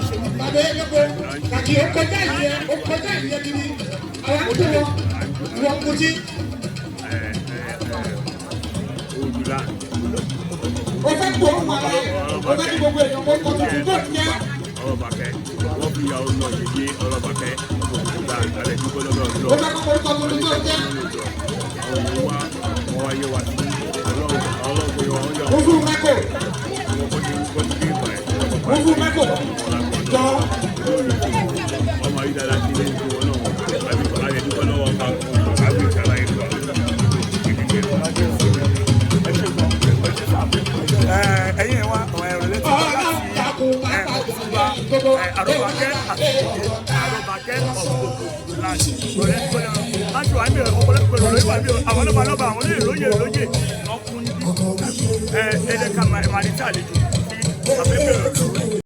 ń ṣe níbí. Bàbá elépo kàkì ó kọjá ìyẹn, ó kọjá ìyẹn gidi. Àwọn ń kó wọn, wọ́n mutí. Òdùlá. Ó fẹ́ kó òun ara ẹ̀, ó fẹ́ kí gbogbo èèyàn kó kọ́ tuntun tó ń jẹ́. Ọlọ́bàkẹ́ wọ́n fi ìyàwó náà yeye Ọlọ́bàkẹ́ òkúta alẹ́ dúpẹ́ lọ́dọ̀ Ó Ọlọ́run. fẹ́ kó orúkọ tuntun tó ń jẹ́. Àwọn èèyàn wá, wọ́n wá yé wa sí Ọlọ́run, Ọlọ́run kò yọ wọ́n yọ. Mufu mako. Wọ́n kọ́ ti dé ìgbà ẹ̀. Mufu mako. Jọ. Ọmọ ayé dáadáa sí ilé ìfowó náà àbí alẹ́ dúpẹ́ lọ́wọ́ ọba àbí ìṣàlàyé ìgbà. Ẹ ṣe gan, ẹ ṣe sá. Ẹ̀yin ẹ̀ wá ẹ̀rọ létí Ọlọ́run láti dákun má Ọ̀túnba gbogbo Àròbàkẹ́ àti Àròbàkẹ́ of Ògùnland ọ̀rẹ́ láti wà ní ọ̀pọ̀lọpọ̀ lórí wà ní àwọn lọ́ba lọ́ba, àwọn olóyè lóyè lóyè lọ́kùn níbí. Ẹ ẹ ká máa ní tí àlejò tí afẹ́fẹ́ rẹ̀.